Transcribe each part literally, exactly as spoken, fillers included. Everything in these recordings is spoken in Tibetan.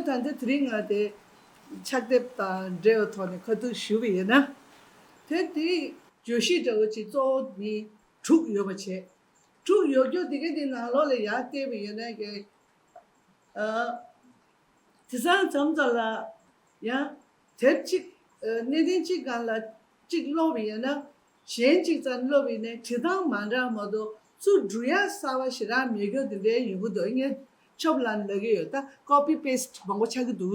ད་ལྟ་དེ་རིང་ང་དེ་ཕྱག་དེབ་དང་འབྲེལ་བའི་ཐོག་ནས་ཁ་ཐུག་ཞུ་བ་ཡིན་ན། དེ་དེའི་བརྗོད་གཞི་འདྲ་བོ་ཅིག་གཙོ་བོ་མི་དྲུག་ཡོད་པ་བྱས། དྲུག་ཡོད་རྒྱུ་དེ་གའི་དེ་ནང་ལོགས་ལ་ཡར་བལྟས་པ་ཡིན་ན་གི། ཨ། དེང་སང་མཚམས་མཚམས་ལ་ཡང་དེབ་གཅིག་ཨ། གནད་དོན་གཅིག་སྒང་ལ་གཅིག་ཀློག་པ་ཡིན་ན། གཞན་གཅིག་ཙམ་ཀློག་པ་ཡིན་ན་བྲིས་སྟངས་མ་འདྲ་མ་གཏོགས་ཚུར་འབྲུ་ཡག་གསར་པ་ཞེ་དྲག་མེད་རྒྱུ་དེ་འདྲའི་ཡོང་གི་འདུག་ངས་ཆོབ་ལ་ལབ་ཀྱི་ཡོད། ད་ཀོ་པི་པེ་སི་ཊི་མང་པོ་ཆགས་ཀྱི་འདུག་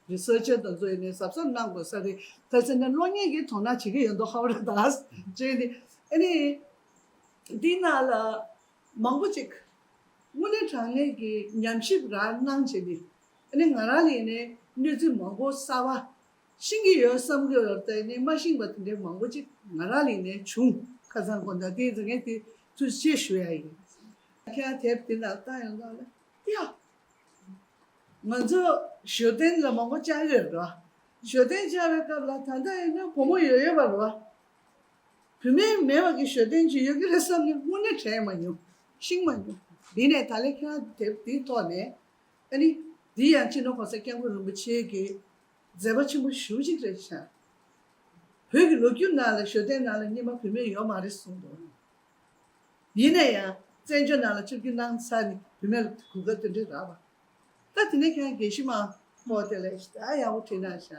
རི་སར་ཆར་དེ་ཚོ་ཡིན་ནའི་གཟབ་གཟབ་གནང་དགོས་ས་རེད། ད་ཟེར་ན་ཀློག་མཁན་གྱིས་དོ་སྣང་བྱེད་ཀྱི་ཡོད་མདོག་ཁ་པོ་རེད་ད། བྱས་ནས་ཨ་ནི་འདི་ནང་ལ་མང་པོ་ཅིག་དངོས་གནས་དྲང་གནས་ཀྱི་ཉམས་ཞིབ་རང་གནང་བྱས་ནས། ཨ་ནི་ང་རང་ལ་ཡིན་ནའི་གནས་ཚུལ་མང་པོ་གསར་པ་ཤེས་ཀྱི་ཡོད་བསམ་གྱི་ཡོད་རེད་དེ། ཨ་ནི་མ་ཤེས་པ་དེ་འདྲའི་མང་པོ་ཅིག་ང་རང་ལ་ཡིན་ནའི་བྱུང་། ཁ་སང་དགོང་དག་དེ་ཚོ་ངས་དེ་ཐུགས་རྗེ་ཆེ་ཞུ་ཡ་ཡིན། ཁྱེད་རང་དེབ་དེ་ནང་བལྟ་ཡོང་དུས་ལ། ཡ། ང་ཚོ་ཞོ་སྟོན་ལ་མང་པོ་བཅར་ཡོད་རེད་བ། ཞོ་སྟོན་བཅར་བའི་སྐབས་ལ་ད་ལྟ་ཡིན་ན་བུ་མོ་ཡོད་ཡོད་པ་རེད་བ། བུད་མེད་མེད་པ་གི་ཞོ་སྟོན་ཅིག་ཡོད་ཀྱི་རེད་བསམ་ནས་དངོས་གནས་དྲན་མ་མྱོང་། ཤེས་མ་མྱོང་། དེ་ནས་ད་ལན་ཁྱེད་རང་དེབ་དེའི་ཐོག་ནས། ཨ་ནི་འདི་ཡང་སྤྱི་ནོར་གོང་ས་སྐྱབས་མགོན་རིན་པོ་ཆེ་གི་མཛད་པ་ཆེན་པོ་ཞེ་པོ་ཅིག་རེད་ཤག་བོད་ཀྱི་ལོ་རྒྱུས་ནང་ལ་ཞོ་སྟོན་ནང་ལ་སྔོན་མ་བུད་མེད་ཡོད་མ་རེད་གསུངས་འདུག་ཡིན་ན་ཡང་བཙན་བྱོལ་ནང་ལ་ཆིབས་བསྒྱུར་གནང་ཚར་ནས་བུད་མེད་ལ་གོ་སྐབས་དེ་འདྲ་རག་པ། ད་དེ་ནས་ཁྱེད་རང་དགེ་བཤེས་མ་ཕོག་དེ་ལ་ད་ཡག་པོ་བྲིས་གནང་ཤག་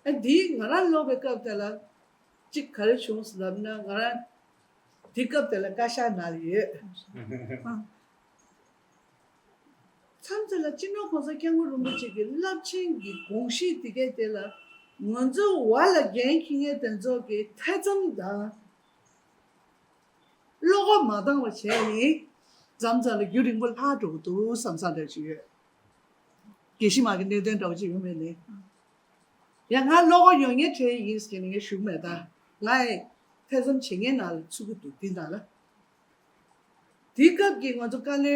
ཨ། འདི་ང་རང་ཀློག་པའི་སྐབས་དེ་ལ་གཅིག་ག་རེ་བྱུང་ཟེར་ལབ་ན། ང་རང་དེ་སྐབས་དེ་ལ་བཀའ་ཤག་ནང་ལ་ཡོད། མཚམས་མཚམས་ལ་སྤྱི་ནོར་གོང་ས་སྐྱབས་མགོན་རིན་པོ་ཆེ་གི་རླབས་ཆེན་གྱི་དགོངས་གཞི་དེ་གའི་དེ་ལ་ང་ཚོ་བར་ལ་འགན་འཁྱེར་མཁན་དེ་ཚོ་གི་ཐེ་ཚོམ་དང་། བློ་ཁོག་མ་འདང་བ་བྱས་ནས་མཚམས་མཚམས་ལ་རྒྱུན་རིང་པོ་ལྷག་འགྲོ་གི་འདུག་བསམ་བསམ་འདྲ་ཞིག་ཡོད། དགེ་བཤེས་མ་གི་གནད་དོན་འདྲ་བོ་ཅིག་ཡོང་མེད་ནས། ཡང་ང་བློ་ཁོག་ཡོད་མཁན་གྲས་ཡིན་ཟེར་ནས་ངས་ཞུ་གི་མེད། ད་ང་ཡི་ཐེ་ཚོམ་བྱེད་མཁན་ནང་ལ་ཚུད་ཀྱི་འདུག་འདི་ནང་ལ། དེའི་སྐབས་ཀྱི་ང་ཚོ་བཀའ་བློན་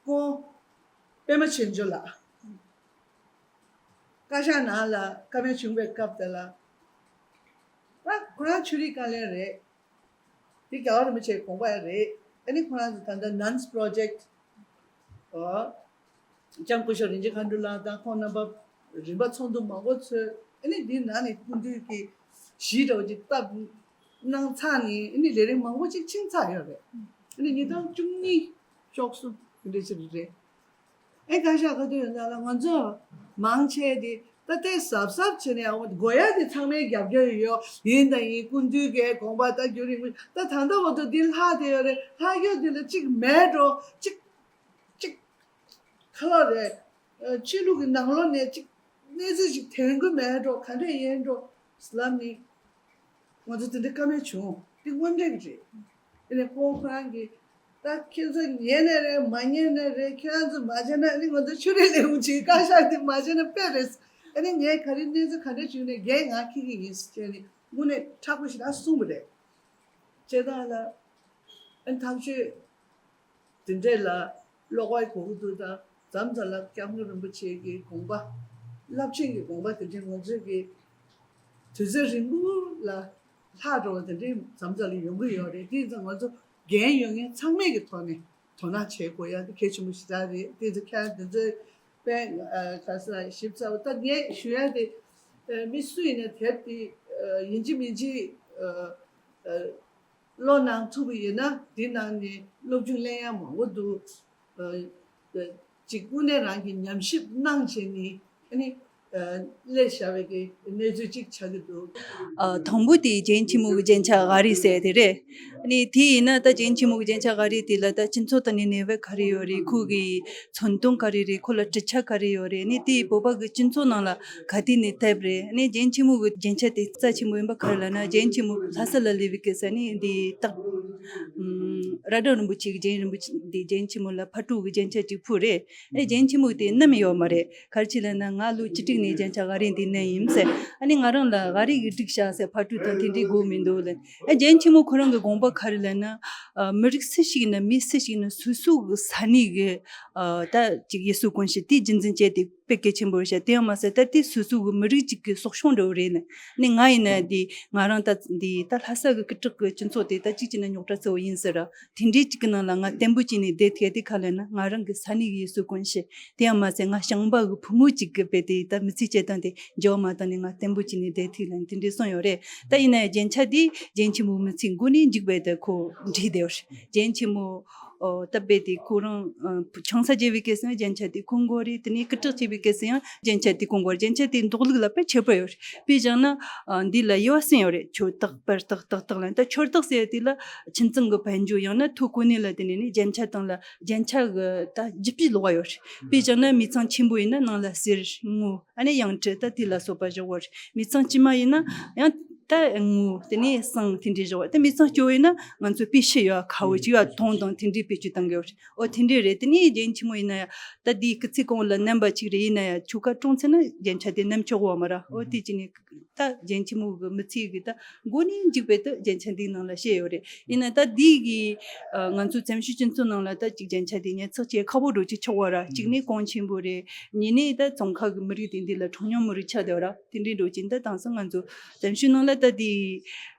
སྐུ་ངོ་པད་མ་ཆོས་འབྱོར་ལགས་བཀའ་ཤག་ནང་ལ་བཀའ་མོལ་བྱུང་བའི་སྐབས་དེ་ལ། ཨ། ཁོ་རང་ཆོས་རིག་བཀའ་བློན་རེད། དེ་རྒྱལ་བ་རིན་པོ་ཆེའི་དགོངས་པ་རེད། ཨ་ནི་ཁོ་རང་ཚོ་ད་ལྟ་Nun's Project། ཨོ། ལྕམ་སྐུ་ཞབས་རིན་ཆེན་མཁའ་འགྲོ་ལགས་དང་ཁོང་རྣམ་པ་རིམ་པ་ཚོགས་འདུ་མང་པོ་ཚོས། ཨ་ནི་འདི་ནང་ནས་སྐུ་མདུན་གྱི་གཞི་འདྲ་བོ་ཅིག་བཏབ་གནང་ཚར་ནས། ཨ་ནི་ལས་རིམ་མང་པོ་ཅིག་ཕྱིན་ཚར་ཡོད་རེད། ཨ་ནི་ཉིས་སྟོང་བཅུ་གཉིས་ཤོག་གསུམ་དེ་འདྲ་ཅིག་རེད། ཨེ། བཀའ་ཤག་ག་དུས་ཡོད་ན་ལ་ང་ཚོ་མང་ཆེ་དེ་ད་ལྟའི་གཟབ་གཟབ་བྱས་ནས། ཨ། དགོས་ཡ་དེ་ཚང་མས་རྒྱབ་སྐྱོར་ཡོད། ཡིན་དང་ཡིན། སྐུ་མདུན་གྱི་དགོངས་པ་ད་རྒྱུན་རིང་པོ། ད་ད་ལྟ་བར་དུ་འདི་ལྷག་བསྡད་ཡོད་རེད། ལྷག་རྒྱུ་འདི་ལ་གཅིག་མེད་འགྲོ། གཅིག་གཅིག་ཁ་ལག་རེད། ཨ། ཆོས་ལུགས་ཀྱི་ནང་ལོགས་ནས་གཅིག་གནས་ཚུལ་ཞིག་དྲན་གྱི་མེད་འགྲོ། ག་འདྲ་ཡིན་འགྲོ་ལབ་ནས། ང་ཚོ་དེ་འདྲའི་བཀའ་མོལ་བྱུང་། དེ་དངོས་འབྲེལ་གྱི་རེད། དེ་ནས་ཁོང་ཁོ་རང་གིས། ད་ཁྱེད་ཚོ་ཉན་ནའི་རེད། མ་ཉན་ནའི་རེད། ཁྱེད་རང་ཚོ་མ་བྱས་ན་ཨ་ནི་ང་ཚོ་ཆོས་རིག་ལས་ཁུངས་ཀྱི་བཀའ་ཤག་དེ་མ་བྱས་ན་དཔེ་རེད། ཨ་ནི་ངས་ག་རེ་གནས་ཚུལ་ག་འདྲ་བྱུང་ནས་འགན་ང་འཁྱེར་གྱི་ཡིན་ཟེར་ནས་དངོས་གནས་མཁྲེགས་པོ་ཞེ་དྲག་གསུངས་པ་རེད། བྱས་ཙང་ལ་ཨ་ནི་ཐག་ཆོད། དེ་འདྲས་ལ་ཀློག་པའི་གོ་གི་འདུག་ད་མཚམས་མཚམས་ལ་སྐྱབས་མགོན་རིན་པོ་ཆེ་གི་དགོངས་པ། རླབས་ཆེན་གྱི་དགོངས་པ་དེ་འདྲས་ང་ཚོས་ཀྱི་དུས་ཚོད་རིང་པོ་ལ་ལྷག་འགྲོ་བ་དེ་འདྲས་མཚམས་མཚམས་ལ་ཡོང་གི་ཡོད་རེད། དེ་ཙང་ང་ཚོ་འགན་ཡོད་མཁན་ཚང་མས་ཀྱི་ཐོག་ནས་དོ་སྣང་བྱེད་དགོས་ཡ་དེ་གལ་ཆེན་པོ་ཞེ་དྲག་རེད། དེ་ཚོ་ཁྱེད་རང་དེ་ཚོའི་དཔེ་ག་ས་ཞིབ་ཚགས་པོ། ད་ངས་ཞུ་ཡ་དེ་མི་སུ་ཡིན་ན་དེབ་དེ་ཡིན་གཅིག་མིན་གཅིག་ཀློག་གནང་ཐུབ་པ་ཡིན་ན། འདི་ནང་ནས་སློབ་སྦྱོང་ལེན་ཡ་མང་པོ་འདུག་ཨ། ཨ། གཅིག་དངོས་གནས་རང་གིས་ཉམས་ཞིབ་གནང་བྱས་ནས་ཨ་ནི་ཨ་སླེབས་བཞག་པའི་གི་གནས་ཚུལ་གཅིག་ཆགས་ཀྱི་འདུག་ཨ། དང་པོ་དེ་རྒྱན་ཆེན་མོ་གི་རྒྱན་ཆ་ག་རེ་ཟེར་དེ་རེད། ཨ་ནི་དེ་ཡིན་ན་ད་རྒྱན་ཆེན་མོ་གི་རྒྱན་ཆ་ག་རེ་དེ་ལ་ད་སྤྱི་ཚོགས་དང་ནི་གནས་བབ་ག་རེ་ཡོད་རེད། ཁོ་གི་མཚོན་དོན་ག་རེ་རེད། ཁོ་ལ་གྲུབ་ཆ་ག་རེ་ཡོད་རེད། ཨ་ནི་དེ་བོད་པ་གི་སྤྱི་ཚོགས་ནང་ལ་ག་དུས་ནས་བཏབ་རེད། ཨ་ནི་རྒྱན་ཆེན་མོ་གི་རྒྱན་ཆ་དེ་རྩ་ཆེན་པོ་ཡིན་པ་ག་རེ་ལབ་ན། རྒྱན་ཆེན་མོ་ལྷ་ས་ལ་སླེབས་པའི་སྐབས་སུ་ནི་འདི་སྟག་ཨམ། ར་སྒྲ་རིན་པོ་ཆེ་གི་རྒྱན་རིན་པོ་ཆེ་འདི་རྒྱན་ཆེན་མོ་ལ་ཕ་དྲུག་གི་རྒྱན་ཆ་གཅིག་ཕུལ་རེད། ཨེ། རྒྱན་ཆེན་མོ་དེ་ནམ་ཡོད་མ་རེད། ག་རེ་བྱས་ལབ་ན་ང་ལོ་བཅུ་དྲུག་ནས་རྒྱན་ཆ་ག་རེ་འདི་ནས་ཡིན་ཟེར། ཨ་ནི་ང་རང་ལ་ག་རེ་གི་སྒྲིག་བྱ་ཟེར་ཕ་དྲུག་དང་དེ་འདྲའི་དགོས་མི་འདུག་ལབ། ཨེ། རྒྱན་ཆེན་མོ་ཁོ་རང་གི་དགོངས་པ་ག་རེ་ལབ་ན། ཨ། མི་རིགས་སུ་ཞིག་ཡིན་ན་མི་སུ་ཞིག་ཡིན་ན་སོ་སོ་གི་ས་གནས་གི་ཨ་ད་ཅིག་ཡུལ་སྲོལ་གོམས་གཤིས་དེ་རྒྱུན་འཛིན་བྱས་ཏེ། དཔེ་གལ་ཆེན་པོ་རེད་ཤག་དེ་ཡང་མ་ཟད་ད་དེ་སོ་སོ་གི་མི་རིགས་གཅིག་གི་སྲོག་ཤིང་འདྲ་བོ་རེད་ནི། ནི་ང་ཡིན་ན་དེ་ང་རང་ད་འདི་ད་ལྷ་ས་གི་སྐད་གྲགས་གི་སྤྱི་ཚོགས་དེ་ད་གཅིག་བྱས་ན་རྙོག་དྲ་ཚ་བོ་ཡིན་ཟེར་ར། དེ་འདྲའི་གཅིག་གི་ནང་ལ་ང་བརྟན་པོ་བྱས་ནས་བསྡད་ཐུབ་ཡ་དེ་ག་རེ་ལབ་ན། ང་རང་གི་ས་གནས་གི་ཡུལ་སྲོལ་གོམས་གཤིས། དེ་ཡང་མ་ཟད་ང་ཞིང་པ་གི་བུ་མོ་གཅིག་གི་དཔེ་དེ་ད་མི་ཚེ་སྐྱེལ་སྟངས་དེ་འགྱུར་བ་མ་བཏང་ནས་ང་བརྟན་པོ་བྱས་ནས་བསྡད་ཐུབ་ལབ་ནས་དེ་འདྲའི་གསུངས་ཡོད་རེད། ད་ཡིན་ན་ཡང་རྒྱན་ཆ་དེ་རྒྱན་ཆེན་མོ་མི་ཚེ་མགོ་ནས་མཇུག་བར་དུ་ཁོ་འབྲི་བསྡད་ཡོད་རེད། རྒྱན་ཆེན་མོ་ཨོ་ད་དཔེ་དེ་ཁོ་རང་ཨ་ཆང་ས་རྒྱག་པའི་སྐབས་སུ་ཡང་རྒྱན་ཆ་དེ་གོན་དགོས་རེད། དེ་ནས་སྐུ་དྲག་བྱེད་པའི་སྐབས་སུ་ཡང་རྒྱན་ཆ་དེ་གོན་དགོས་རེད། རྒྱན་ཆ་དེ་འདོགས་ལུགས་ལ་དཔེ་ཁྱད་པར་ཡོད་རེད། དཔེ་བཞག་ན་ཨ་འདི་ལ་དབྱེ་བ་གསུམ་ཡོད་རེད། ཆོས་དག་པར་དག་རྟགས་དག་ལ། ད་ཆོས་དག་ཟེར་དེ་ལ་ཁྱིམ་ཚང་གི་དཔལ་འབྱོར་ཡང་ན་ཐོ་གོ་གནས་ལ་བརྟེན་ནས་ནི་རྒྱན་ཆ་སྟེང་ལ་རྒྱན་ཆ་གི་ད་བརྗིད་པའི་ལོགས་ཡོད་རེད། དཔེ་བཞག་ན་མི་ཚང་ཆེན་པོ་ཡིན་ན་ནང་ལ་གསེར་དངུལ་ཨ་ནི་ཡང་ཁྲི་ད་དེ་ལ་སོགས་པ་བཞག་ཡོད་རེད། མི་ཚང་དཀྱུས་མ་ཡིན་ན་ཡང་ད་དངུལ་དེ་ནས་ཟངས་དེ་འདྲའི་བཞག་ཡོད། ད་མི་ཚང་སྐྱོ་བོ་ཡིན་ན་ང་ཚོ་དཔེ་ཤི་ཡོད་ཁ་བོ་ཅིག་ཡོད་དོང་དང་དེ་འདྲའི་དཔེ་བཅུད་བཏང་གི་ཡོད་རེད། ཨོ་དེ་འདྲའི་རེད། དེ་ནས་རྒྱན་ཆེན་མོ་ཡིན་ན་ཡང་ད་དེའི་སྐུ་ཚེ་གང་བོ་ལ་བསྣན་པ་ཅིག་རེད། ཡིན་ན་ཡང་ཆོ་ག་གྲོངས་ཚར་ན་རྒྱན་ཆ་དེ་བསྣན་ཆོག་གོ་མ་རེད། ཨོ་དེ་ཅི་ནས་ད་རྒྱན་ཆེན་མོ་གི་མི་ཚེ་གི་ད་མགོ་ནས་མཇུག་བར་དུ་རྒྱན་ཆ་འདིའི་ནང་ལ་བཤད་ཡོད་རེད། ཡིན་ན་ད་འདི་གི་ཨ་ང་ཚོ་བཙན་བྱོལ་སྤྱི་ཚོགས་ནང་ལ་ད་ཅིག་རྒྱན་ཆ་དེ་ཉར་ཚགས་བྱེད་ཁག་པོ་འདྲ་ཅིག་ཆགས་པ་ར། གཅིག་ནས་གོང་ཆེན་པོ་རེད། གཉིས་ནས་ད་ཙོང་ཁ་གི་མི་རིགས་དེ་འདི་ལ་གྲངས་ཉུང་མི་རིགས་ཆགས་བསྡད་པ་ར། དེ་འདྲའི་འདྲ་ཅིག་ད་དེང་སང་ང་ཚོ་བཙན་བྱོལ་ནང་ལ་ད་དེ་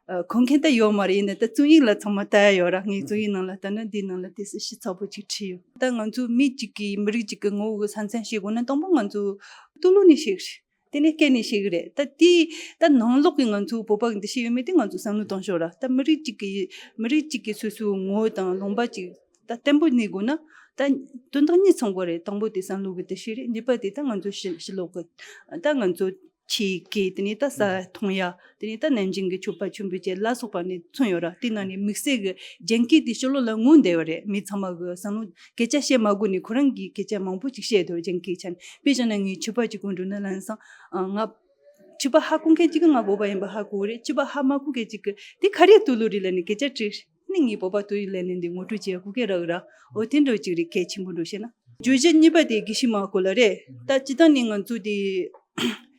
ཨ་གོ་མཁན་ད་ཡོད་མ་རེད། ཡིན་ན་ད་རྩོམ་ཡིག་ལ་ཚང་མ་ལྟ་ཡ་ཡོད་ར། ངས་རྩོམ་ཡིག་ནང་ལ་ལྟ་ན་འདིའི་ནང་ལ་དེ་སྲིད་ཞིབ་ཚགས་པོ་ཅིག་བྲིས་ཡོད། ད་ང་ཚོ་མི་གཅིག་གི་མི་རིགས་གཅིག་གི་ངོ་བོ་གི་ས་མཚམས་ཤེས་དགོས་ན་དང་པོ་ང་ཚོ་སྟོད་ལུང་ནས་ཤེས་གི་རེད། དེ་ནས་སྐད་ནས་ཤེས་གི་རེད། ད་དེ་ད་ནང་ལོགས་ཀྱི་ང་ཚོ་བོད་པ་གི་འདུ་ཤེས་ཡོད་མེད་དེ་ང་ཚོ་བསམ་བློ་གཏོང་ཤོག་ར། ད་མི་རིགས་གཅིག་གི་མི་རིགས་གཅིག་གི་སོ་སོའི་ངོ་བོ་དང་ལུང་པ་གཅིག་ད་བརྟན་པོ་གནས་དགོས་ན་ད་དོན་དག་གཉིས་ཚང་དགོས་རེད། དང་པོ་དེ་བསམ་བློ་གི་འདུ་ཤེས་རེད། གཉིས་པ་དེ་ད་ང་ཚོ་ཕྱི་ཕྱི་ལོགས་གི་ད་ང་ཚོ་ཆེད་ཀྱི་དེ་ནས་ད་ས་མཐོང་ཡ། དེ་ནས་ད་ནམ་རྒྱུན་གྱི་མཆོད་པ་མཆོད་འབུལ་བཅས་ལ་སོགས་པ་ནས་མཚོན་ཡོད་ར། དེ་ནང་ནས་དམིགས་བསལ་གྱི་རྒྱན་གོས་དེ་ཕྱི་ལོགས་ལ་མངོན་བསྡད་ཡོད་རེད། མི་ཚང་མ་གི་བསམ་བློ་སྐད་ཆ་བཤད་མ་དགོས་ནས་ཁོ་རང་གིས་སྐད་ཆ་མང་པོ་ཅིག་བཤད་འདུག་རྒྱན་གོས་ཆ་ནས། དཔེ་བཞག་ན་ངས་མཆོད་པ་ཅིག་གོན་འགྲོ་ན་ལམ་སང་ཨ་ང་མཆོད་པ་ཧ་གོ་མཁན་ཅིག་གིས་ང་བོད་པ་ཡིན་པ་ཧ་གོ་གི་རེད། མཆོད་པ་ཧ་མ་གོ་མཁན་ཅིག་གིས་དེ་ག་རེ་སྟོད་ལུང་རེད་ལབ་ནས་སྐད་ཆ་དྲིས། ནི་ངའི་བོད་པ་དུ་ཡི་ལས་ནི་འདི་ངོ་སྤྲོད་བྱེད་ཡ་གུ་གེ་རག་ར། འོ་དེ་འདྲ་ཅིག་རེད། གལ་ཆེན་པོ་འགྲོ་ཤེ་ན། བརྗོད་གཞི་གཉིས་པ་དེ་དགེ་བཤེས་མ་སྐོར་ལ་རེད། ད་སྤྱི་བཏང་ནི་ང་ཚོ་དེ་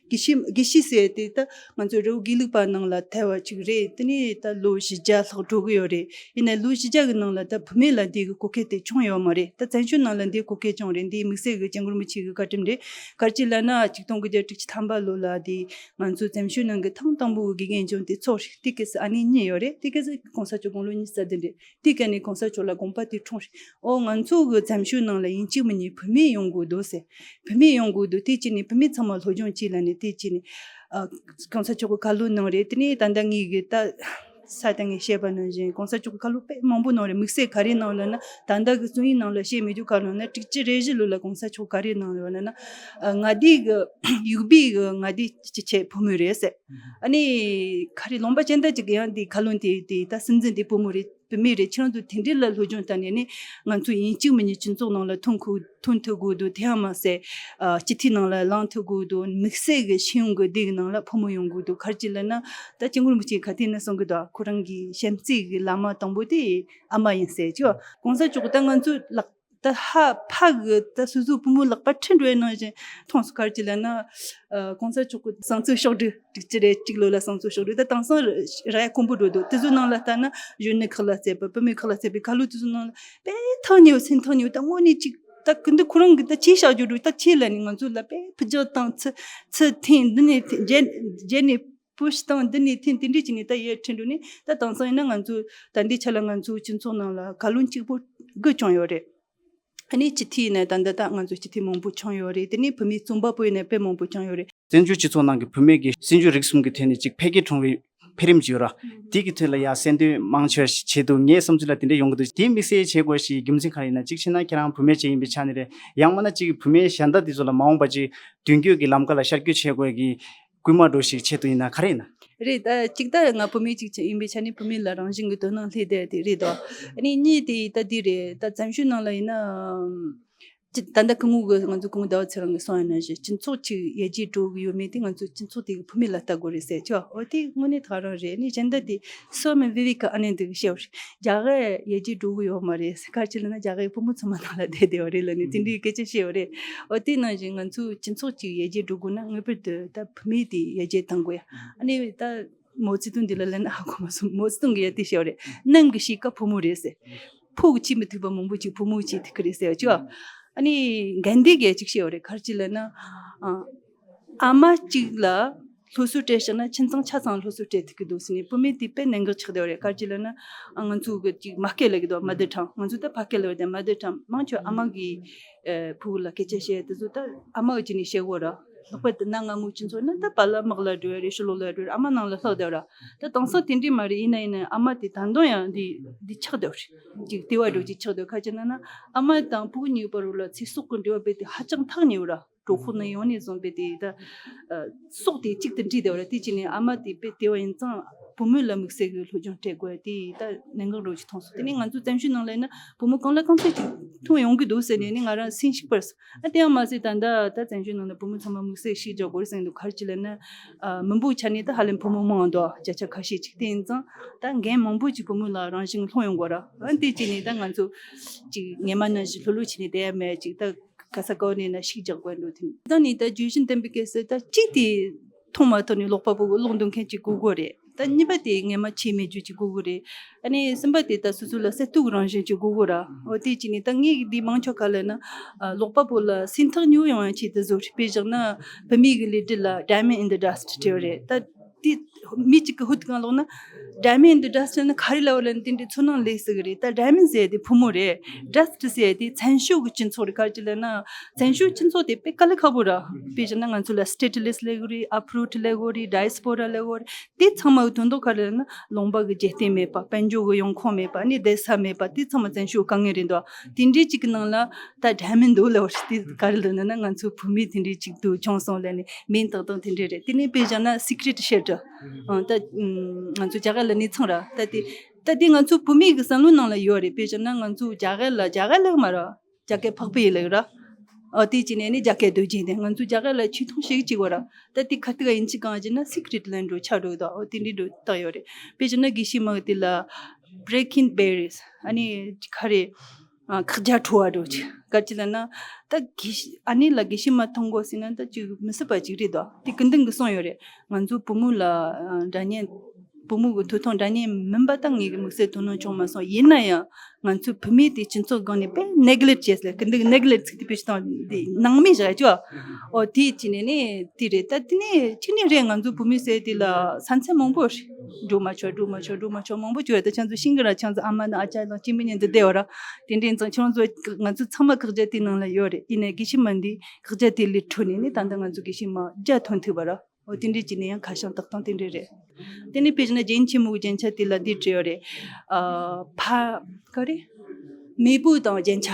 དགེ་བཤེས་དགེ་བཤེས་ཟེར་དེ་ད་ང་ཚོ་རི་བོ་དགེ་ལུགས་པ་ནང་ལ་ཐར་བ་ཅིག་རེད། དེ་ནི་ད་ལོ་བཞི་བརྒྱ་ལྷག་འགྲོ་གི་ཡོད་རེད། ཡིན་ན་ལོ་བཞི་བརྒྱ་གི་ནང་ལ་ད་བུད་མེད་ལ་འདི་གི་གོ་སྐབས་དེ་བྱུང་ཡོད་མ་རེད། ད་བཙན་བྱོལ་ནང་ལ་འདི་གོ་སྐབས་བྱུང་རེད། འདི་དམིགས་བསལ་གི་སྐྱབས་མགོན་རིན་པོ་ཆེ་གི་བཀའ་དྲིན་རེད། ག་རེ་ཅིག་ལབ་ན་ཆིག་སྟོང་དགུ་བརྒྱ་དྲུག་ཅུ་ཐམ་པ་ལོ་ལ་དེ་ང་ཚོ་བཙན་བྱོལ་ནང་གི་ཐེངས་དང་པོ་གི་དགེ་རྒན་བྱུང་དེ་ཚོགས་རེད། དེ་ག་སི་ཨ་ནེ་གཉིས་ཡོད་རེད། དེ་ག་སི་གོང་ས་མཆོག་དགུང་ལོ་ཉི་ཤུ་རྩ་བདུན་རེད། དེ་ག་ནས་གོང་ས་མཆོག་ལ་དགོངས་པ་དེ་འཁྲུངས་རེད། ཨོ་ང་ཚོ་གི་བཙན་བྱོལ་ནང་ལ་ཡིན་གཅིག་མིན་གཉིས་བུད་མེད་ཡོང་དགོས་འདུག་ཟེར། བུད་མེད་ཡོང་དགོས་འདུག་དེ་བྱས་ནས་བུད་མེད་ཚང་མ་སློབ་སྦྱོང་བྱས་ལབ་ནས་དེ་བྱས་ནས་ཨ་གོང་ས་མཆོག་གི་བཀའ་སློབ་གནང་རེད། དེ་ནས་ད་ལྟ་ངས་གི་ད་ས་དང་ངས་བཤད་པ་ནང་བཞིན་གོང་ས་མཆོག་གི་བཀའ་སློབ་དཔེ་མང་པོ་གནང་རེད། དམིགས་བསལ་ག་རེ་གནང་ལབ་ན། ད་ལྟ་གི་རྩོམ་ཡིག་ནང་ལ་བཤད་མི་རྒྱུ་ག་རེ་གནང་ན། དྲུག་ཅུ་རེ་བཞི་ལོ་ལ་གོང་ས་མཆོག་ག་རེ་གནང་ལབ་ན། ཨ་མངའ་སྡེ་གི་ཡུག་པའི་གི་མངའ་སྡེ་སྤྱི་ཁྱབ་བུ་མོ་རེད་ཟེར། ཨ་ནི་ག་རེ་ལུང་པ་ཅན་ད་ཅིག་ཡང་དེ་བཀའ་བློན་དེ་དེ་ད་སྲིད་འཛིན་དེ་བུ་མོ་རེད། བུད་མེད་རེད། ཁྱེད་རང་ཚོ་དེ་འདྲའི་ལ་སློབ་སྦྱོང་བཏང་ནས་ནི་ང་ཚོ་ཡིན་གཅིག་མིན་གཉིས་སྤྱི་ཚོགས་ནང་ལ་ཐོན་ཁུ་ཐོན་ཐུབ་དགོས་འདུག་དེ་ཡང་མ་ཟད་ཨ་སྤྱི་འཐུས་ནང་ལ་ལངས་ཐུབ་དགོས་འདུག་དམིགས་བསལ་གྱི་ཤེས་ཡོན་གྱི་སྡེ་གི་ནང་ལ་ཕོ་མོ་ཡོང་དགོས་འདུག་ག་རེ་ཅིག་ལབ་ན་ད་སྐྱབས་མགོན་རིན་པོ་ཆེ་ག་དུས་ནས་གསུང་གི་འདུག་ཁོ་རང་གི་བྱམས་བརྩེ་གི་བླ་མ་དང་པོ་དེ་ཨ་མ་ཡིན་ཟེར་གྱི། གོང་ས་མཆོག་གི་ད་ང་ཚོ་ལག་ད་ཧ་ཕ་གི་ད་སོ་སོའི་བུ་མོ་ལག་པ་ཁྲིད་འགྲོ་ཡ་ནང་བཞིན་མཐོང་སོང་། ག་རེ་ཅིག་ལབ་ན་ཨ་གོང་ས་མཆོག་གི་གསང་ཚིག་ཕྱོགས་བསྒྲིགས་དྲུག་ཅུ་རེ་གཅིག་ལོ་ལ་གསང་ཚིག་ཕྱོགས་བསྒྲིགས་ད་དེང་སང་རག་ཡ་དཀོན་པོ་འགྲོ་འདུག་དེ་ཚོའི་ནང་ལ་ལྟ་ན་གཞོན་ནུ་ཁག་ལ་བརྩེ་བ། བུད་མེད་ཁག་ལ་བརྩེ་བའི་ཁ་ལོ་དེ་ཚོའི་ནང་ལ་དཔེ་ཐག་ཉེ་བོ་སེམས་ཐག་ཉེ་བོ། ད་དངོས་གནས་ཅིག་ད་ཀུན་ཏུ་ཁོ་རང་གི་ད་ཆེ་བཞག་རྒྱུ་འགྲོ། ད་ཆེ་ལ་ནི་ང་ཚོ་ལ་དཔེ་ཕུ་རྒྱག་དང་ཚུ་ཚུ་འཐེན་འདི་ནས་འཐེན་རྗེས་རྗེས་ནས་པུ་ཤི་དང་འདི་ནས་འཐེན་དེ་འདྲས་ཀྱི་ནི་ད་ཡར་ཁྲིད་འགྲོ་ནི། ད་དེང་སང་ཡིན་ན་ང་ཚོ་ད་འདི་ཆ་ལ་ང་ཚོ་སྤྱི་ཚོགས་ནང་ལ་བཀའ་བློན་གཅིག་པོ་དགུ་བྱུང་ཡོད་རེད། ཨ་ནི་སྤྱི་འཐུས་ནས་ད་ལྟ་ད་ང་ཚོ་སྤྱི་འཐུས་མང་པོ་བྱུང་ཡོད་རེད། དེ་ནས་བུད་མེད་རྩོམ་པ་པོ་ཡིན་ནས་དཔེ་མང་པོ་བྱུང་ཡོད་རེད། བཙན་བྱོལ་སྤྱི་ཚོགས་ནང་གི་བུད་མེད་ཀྱི་སྲིད་ཇུས་རིག་གསུམ་གྱི་ཐད་ནས་ཅིག་འཕེལ་རྒྱས་བྱུང་བའི་འཕེལ་རིམ་ཅིག་ཡོད་ར། དེ་གི་ཐད་ལ་ཡ་གསལ་འདོན་མང་ཆེ་བ་ཞིག་བྱེད་འདུག་ངའི་བསམ་ཚུལ་ལ་དེ་འདྲ་ཡོང་གི་འདུག་དེ་དམིགས་བསལ་བྱེད་དགོས་ཞེས་རྒྱུ་མཚན་ག་རེ་ཡིན་ན། གཅིག་བྱས་ན་ཁྱེད་རང་བུད་མེད་ཅིག་ཡིན་པའི་ཆ་ནས་རེད། ཡང་མིན་ན་ཅིག་བུད་མེད་གཞན་དག་དེ་ཚོ་ལ་མ་འོངས་པ་ཅིག་མདུན་སྐྱོད་ཀྱི་ལམ་ཁ་ལ་ཤར་སྐྱོད་བྱེད་དགོས་ཀྱི་སྐུལ་མ་འགྲོ་ཞིག་ཆེད་དུ་ཡིན་ན་ག་རེ་ཡིན་ན། རེད། ད་གཅིག་ད་ང་བུད་མེད་ཅིག་ཡིན་པའི་ཆ་ནས་བུད་མེད་ལ་རང་བཞིན་གྱི་དོ་སྣང་སླེབས་བསྡད་དེ་རེད་དོ། ཨ་ནི་གཉིས་དེ་ད་འདི་རེད། ད་བཙན་བྱོལ་ནང་ལ་ཡིན་ན། ཅི་ད་ལྟ་སྐུ་ངོ་གི་ང་ཚོ་སྐུ་ངོ་ཟླ་བ་ཚེ་རིང་གིས་གསུངས་ཡ་ནང་བཞིན་སྤྱི་ཚོགས་ཅིག་ཡར་རྒྱས་འགྲོ་གི་ཡོད་མེད་དེ་ང་ཚོ་སྤྱི་ཚོགས་དེ་གི་བུད་མེད་ལ་ལྟ་དགོས་རེད་ཟེར་ཆོག་འོ་དེ་དངོས་གནས་ད་ག་རང་རེད། ཨ་ནི་གཞན་དག་དེ་སོ་མི་བི་བི་ཀ་ཨ་ནེ་འདི་གི་བཤད་པ་རེད། རྒྱ་གར་ཡར་རྒྱས་འགྲོ་གི་ཡོད་མ་རེད་ཟེར། ག་རེ་ཅིག་ལབ་ན་རྒྱ་གར་བུ་མོ་ཚང་མ་ནང་ལ་བསྡད་བསྡད་པ་རེད་ལབ་ནས་དེ་འདྲའི་སྐད་ཆ་བཤད་པ་རེད། འོ་དེ་ནང་བཞིན་ང་ཚོ་སྤྱི་ཚོགས་ཅིག་ཡར་རྒྱས་འགྲོ་དགོས་ན་ངེས་པར་དུ་ད་བུད་མེད་དེ་ཡར་རྒྱས་གཏང་དགོས་ཡ། ཨ་ནི་ད་མའོ་ཙེ་ཏུང་འདི་ལ་ལན་ཧ་གོ་མ་སོང་། མའོ་ཙེ་ཏུང་གིས་ཡ་དེ་བཤད་པ་རེད། ནམ་གྱི་གཤིས་ཀ་བུ་མོ་རེད་ཟེར། ཕོ་གི་བྱེད་མི་ཐུབ་པ་མང་པོ་ཅིག་བུ་མོ་གིས་བྱེད་ཐུབ་ཀྱི་རེད་ཟེར་བ་ཅིག་ཨ་ནི་འགན་འདི་གས་ཅིག་བྱས་ཡོད་རེད། ག་རེ་ཅིག་ལབ་ན། ཨ་ཨ་མ་གཅིག་ལ་སློབ་གསོ་སྤྲད་བཞག་ན་ཁྱིམ་ཚང་ཆ་ཚང་སློབ་གསོ་སྤྲད་ཐུབ་ཀྱི་འདུག་ཟེར་ནས། བུད་མེད་དེ་དཔེ་གནད་འགག་ཆགས་བསྡད་ཡོད་རེད། ག་རེ་ཅིག་ལབ་ན། ཨ་ང་ཚོ་གི་ཅིག་མ་སྐད་ལབ་ཀྱི་འདུག་མ་དར་ཐང་། ང་ཚོ་ད་ཕ་སྐད་ལབ་ཡོད་དེ། མ་དར་ཐང་མང་ཆེ་ཨ་མ་གིས་ཨ་ཕྲུ་གུ་ལ་སྐད་ཆ་བཤད་དེ་ཚོ་ད་ཨ་མ་གི་ཅིག་ནས་བཤད་དགོས་ར། ལྷག་པར་དུ་གནའ་སྔ་མོ་ཁྱིམ་ཚང་ན་ད་པཱ་ལགས་དམག་ལ་འགྲོ་ཡ་རེད། ཕྱི་ལོགས་ལ་འགྲོ་ཡ་རེད། ཨ་མ་ནང་ལ་ལྷག་བསྡད་ར། ད་དེང་སང་དེ་འདྲས་མ་རེད། ཡིན་ན་ཡིན་ན་ཨ་མ་དེ་ད་དུང་ཡང་འདི་འདི་ཆགས་བསྡད་རེད། ཅིག་དེ་བ་འགྲོ་ཅིག་ཆགས་བསྡད། ག་རེ་ཅིག་ལབ་ན་ཨ་མ་དང་ཕྲུ་གུ་གཉིས་བར་ལ་ཚེ་སྲོག་གི་འབྲེལ་བ་རྦད་དེ་ཧ་ཅང་ཐག་ཉེ་བ་ར། གྲོད་ཁོག་ནས་ཡོང་ནས་བཟུང་རྦད་དེ་ད་ཨ་སྲོག་དེ་གཅིག་ཏུ་འདྲེས་བསྡད་པ་ར། དེ་བྱས་ནས་ཨ་མ་དེ་རྦད་དེ་བ་ཡིན་ཙང་བུ་མོ་ལ་དམིགས་བསལ་གྱི་སློབ་སྦྱོང་སྤྲད་དགོས་དེ་ད་གནད་འགག་འདྲ་ཅིག་མཐོང་སོང་། དེ་ནས་ང་ཚོ་བཙན་བྱོལ་ནང་ལ་ཡིན་ན་བུ་མོ་གང་ལ་གང་འཚམ་ཅིག་ཐོན་ཡོང་གི་འདུག་ཟེར་ནས་ནི་ང་རང་སེམས་ཤིག་པར་སོང་། ཨ་དེ་ཡང་མ་ཟད་ད་ལྟ་ད་བཙན་བྱོལ་ནང་ལ་བུ་མོ་ཚང་མ་དམིགས་བསལ་ཤེས་རྒྱག་དགོས་རེད་ཟེར་གྱི་འདུག་ག་རེ་ཅིག་ལབ་ན། ཨ་མི་འབོར་ཆ་ནས་ད་ཧ་ལམ་བུ་མོ་མང་འདུག་བརྒྱ་ཆ་ཁ་ཤས་ཅིག་དེ་ཡིན་ཙང་ད་འགན་མང་པོ་ཅིག་བུ་མོ་ལ་རང་བཞིན་ལྷུང་ཡོང་དགོས་ར། ཨ་དེ་བྱས་ནས་ད་ང་ཚོ་ཅིག་སྔོན་མ་ནང་བཞིན་ལྷོད་ལྷོད་བྱས་ནས་བསྡད་ཡ་མེད། ཅིག་ད་ག་ས་ག་ནས་ན་ཤེས་རྒྱག་དགོས་འདུག་དེ་ནས་ད་ནི་ད་བརྗོད་བཞིན་ལྡན་པའི་སྐད་ཟེར། ད་གཅིག་དེ་མཐོང་མ་ཐག་ནས་ཀློག་པ་པོ་ཀློག་འདོན་མཁན་ཅིག་དགོས་དགོས་རེད། ད་གཉིས་པ་དེ་སྔོན་མ་ཆད་མེད་རྒྱུ་ཅིག་དགོས་དགོས་རེད། ཨ་ནི་གསུམ་པ་དེ་ད་སོ་སོ་ལ་གསལ་ཐུག་རང་བཞིན་ཅིག་དགོས་དགོས་ར། འོ་དེ་བྱས་ནས་ད་ངས་འདི་མང་ཆེ་ག་ལབ་ན། ཨ་ཀློག་པ་པོ་ལ་སེམས་ཐག་ཉེ་བོ་ཡོང་ཡ་ཆེད་དུ་བཟོ་རེད། དཔེ་བཞག་ན་བུད་མེད་ཀྱི་ལོ་རྒྱུས་ལ་Diamond in the Dust བྲིས་ཡོད་རེད། ད་དེ་མི་གཅིག་གི་ཧུད་གང་ཀློག་ན། Diamond in the Dust ནི་ག་རེ་ལབ་པ་ལབ་ན་དེ་འདྲའི་ཚོར་སྣང་སླེབས་སྲིད་གི་རེད། ད་Diamond ཟེར་ཡ་དེ་ཕོ་མོ་རེད། Dust ཟེར་ཡ་དེ་མཚན་ཤོག་གི་སྤྱི་ཚོགས་རེད། ག་རེ་ཅིག་ལབ་ན་མཚན་ཤོག་སྤྱི་ཚོགས་དེ་དཔེ་དཀའ་ལས་ཁག་པོ་ར། དཔེ་བཞག་ན་ང་ཚོ་ལ་Stateless ལབ་གི་རེད། Uprooted ལབ་གི་རེད། Diaspora ལབ་གི་རེད། དེ་ཚང་མ་གི་དོན་དག་ག་རེ་ལབ་ན་ལུང་པ་གི་རྒྱལ་བསྟན་མེད་པ། དཔལ་འབྱོར་གི་ཡོང་ཁུངས་མེད་པ། ཨ་ནི་བསྡད་ས་མེད་པ། དེ་ཚང་མ་བཙན་བྱོལ་དཀའ་ངལ་རེད་འདུག་དེ་འདྲའི་ཅིག་གི་ནང་ལ་ད་Diamond འདུག་ལབ་པ་རེད། དེ་ག་རེ་ལབ་ན་ན་ང་ཚོ་བུད་མེད་དེ་འདྲའི་ཅིག་འདུག་བྱུང་སོང་ལབ་ནས་མིང་བཏགས་སྟངས་དེ་འདྲ་རེད། དེ་ནས་དཔེ་བཞག་ན་Secret Shelter ཨང་ད་ང་ཚོ་རྒྱ་གར་ལ་གནས་ཚང་ར། ད་དེ་ད་དེ་ང་ཚོ་བུད་མེད་གི་བསམ་བློ་ནང་ལ་ཡོད་རེད། དཔེ་བཞག་ན་ང་ཚོ་རྒྱ་གར་ལ་རྒྱ་གར་ལ་མ་ར། རྒྱ་སྐད་འཕགས་པའི་ཡི་གེ་ར། ཨོ་དེ་བྱས་ནས་ནི་རྒྱ་སྐད་སྡོད་རྒྱུ་དེ་ང་ཚོ་རྒྱ་སྐད་ལ་ཆེ་མཐོང་ཞིག་ཅིག་ཡོད་ར། ད་དེ་ཁ་ཐུག་ཡིན་གཅིག་གང་བྱས་ན་Secret ལབ་འགྲོ་ཆགས་འགྲོ་གི་འདུག་ཨོ་དེ་འདྲའི་འགྲོ་བཏགས་ཡོད་རེད། དཔེ་བྱས་ན་དགེ་བཤེས་མ་དེ་ལ་Breaking Barriers ཨ་ནི་ག་རེ་ཨ་ཁག་རྒྱ་བྲོ་བ་འགྲོ་ཅིག་ག་ཅི་ལབ་ན། ད་དགེ་བཤེས་ཨ་ནི་ལ་དགེ་བཤེས་མ་མཐོང་དགོས་ཟེར་ན་ད་ཅིག་མི་སྲིད་པ་ཅིག་རེད་འདུག་དེ་ཀུན་ལྡན་གྱི་གསུངས་ཡོད་རེད། ང་ཚོ་བུ་མོ་ལ་ཨ་འདྲ་མཉམ། བུ་མོ་གི་ཐོབ་ཐང་འདྲ་མཉམ་མིན་པ་ད་ངེས་ཀྱི་དམིགས་བསལ་དོ་སྣང་བྱུང་མ་སོང་། ཡིན་ན་ཡང་ང་ཚོའི་བུད་མེད་དེ་སྤྱི་ཚོགས་སྒང་ནས་དཔེ་neglect བྱས་ཟེར་གི་འདུག neglect ཚིག་དེ་དཔེ་ཞིག་དང་དེ་སྣང་མེད་བཞག་ཡ་ཅོ། ཨོ་དེ་ཅི་ནས་ནས་དེ་རེད། ད་དེ་ནས་གཅིག་ནས་རེད། ང་ཚོའི་བུད་མེད་ཟེར་དེ་ལ་ས་མཚམས་མང་པོ་རེད། འགྲོ་མ་ཆོག་འགྲོ་མ་ཆོག་འགྲོ་མ་ཆོག་མང་པོ་ཅོ་ཡ། ད་ཁྱེད་ཚོ་ཤེས་ཀྱི་ར། ཁྱེད་ཚོ་ཨ་མ་དང་ཨ་ཅག་དང་གཅིག་མིན་གཉིས་འདི་བསྡད་ཡོད་ར། དེ་འདྲའི་ཡིན་ཙང་ཁྱེད་རང་ཚོ་ང་ཚོ་ཚང་མ་བཀག་རྒྱ་དེ་ནང་ལ་ཡོད་རེད། ཡིན་ནའི་དགེ་བཤེས་མ་འདི་བཀག་རྒྱ་དེ་ལས་འཕྲོས་ནས་ནི་ད་ལྟ་ང་ཚོ་དགེ་བཤེས་མ་བརྒྱ་ཐོན་ཐུབ་པ་ར། འོ་དེ་འདྲའི་བྱས་ནས་ཡང་ཁ་བྱང་བཏགས་སྟངས་དེ་འདྲ་རེད། དེ་ནས་དཔེ་བཞག་ན་རྒྱལ་ཡུམ་ཆེན་མོའི་རྒྱན་ཆ་དེ་ལ་འདི་བྲིས་ཡོད་རེད། ཨ་ཕ་ག་རེ། མེས་པོ་དང་རྒྱན་ཆ།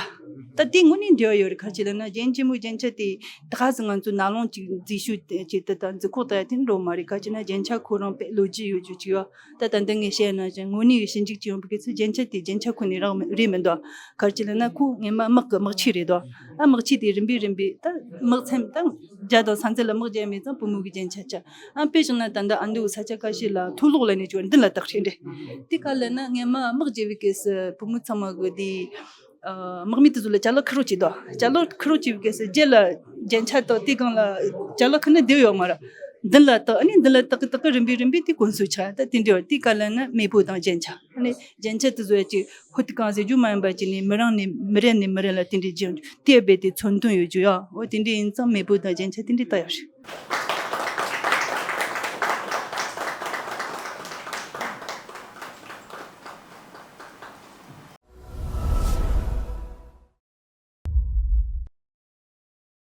ད་དེ་དངོས་གནས་འབྲེལ་བ་ཡོད་རེད། ག་ཅི་ལབ་ན་རྒྱལ་ཡུམ་ཆེན་མོའི་རྒྱན་ཆ་དེ་ད་ག་ཟེ་ང་ཚོ་ནག་ལུང་ཅིག་འཛུལ་ཞུགས་ཅིག་དེ་དང་འཛུལ་ཁོག་ད་ཡ་དེ་འགྲོ་མ་རེད། ག་ཅི་ན་རྒྱན་ཆ་ཁོ་རང་དཔེ་ལོ་རྒྱུས་ཡོད་རྒྱུ་ཅིག་ཡོད། ད་ད་ལྟ་ངས་བཤད་ན་ཅིག་དངོས་གནས་ཀྱི་ཞིབ་འཇུག་ཅིག་ཡོང་བའི་སྐབས་སུ་རྒྱན་ཆ་དེ་རྒྱན་ཆ་ཁོ་ནས་རག་མི་རེད་མི་འདུག་ག་ཅི་ལབ་ན་ཁོ་སྔོན་མ་དམག་གི་དམག་ཆས་རེད་དོ། ཨ་དམག་ཆས་དེ་རིམ་པས་རིམ་པས་ད་དམག་མཚམས་ད་རྒྱ་དང་ས་མཚམས་ལ་དམག་རྒྱག་མེད་ཙང་བུ་མོ་གི་རྒྱན་ཆ་བྱ། ཨ་དཔེ་བཞག་ན་ད་ལྟ་ཨ་མདོའི་ས་ཆ་ཁ་ཤས་ལ་མཐོ་སློབ་ལ་ནས་ཅིག་མདུན་ལ་བཏགས་ཤིང་རེད། དེ་ག་ལབ་ན་སྔོན་མ་དམག་རྒྱག་པའི་སྐབས་སུ་བུ་མོ་ཚང་མ་གི་དེ་ཨ་དམག་མི་དེ་ཚོ་ལ་ཅ་ལག་ཁུར་རོགས་བྱེད་དོ། ཅ་ལག་ཁུར་རོགས་བྱེད་པའི་སྐབས་སུ་རྗེས་ལ་རྒྱན་ཆ་དང་དེ་སྒང་ལ་ཅ་ལག་ཁུར་ན་བསྡད་ཡོད་མ་རེད། མདུན་ལ་བཏགས། ཨ་ནི་མདུན་ལ་བཏགས་གི་བཏགས་གི་རིམ་པས་རིམ་པས་དེ་གོན་སྲོལ་ཆགས། ད་དེ་འདྲ་བ་དེ་ག་ལབ་ན་མེས་པོ་དང་རྒྱན་ཆ། ཨ་ནི་རྒྱན་ཆ་དེ་ཚོ་ཡ་ཅིག་ཧོ་དེ་གང་ཟེར་རྒྱུ་མ་ཡིན་པ་ཅིག་ནས་མི་རང་ནས་མི་རེ་ནས་མི་རེ་ལ་དེ་འདྲའི་རྒྱན་དེ་རྦད་དེ་མཚོན་དོན་ཡོད་རྒྱུ་ཡ། འོ་དེ་འདྲ་ཡིན་ཙང་མེས་པོ་དང་རྒྱན་ཆ་དེ་འདྲ་བཏགས་ཡོད་རེད།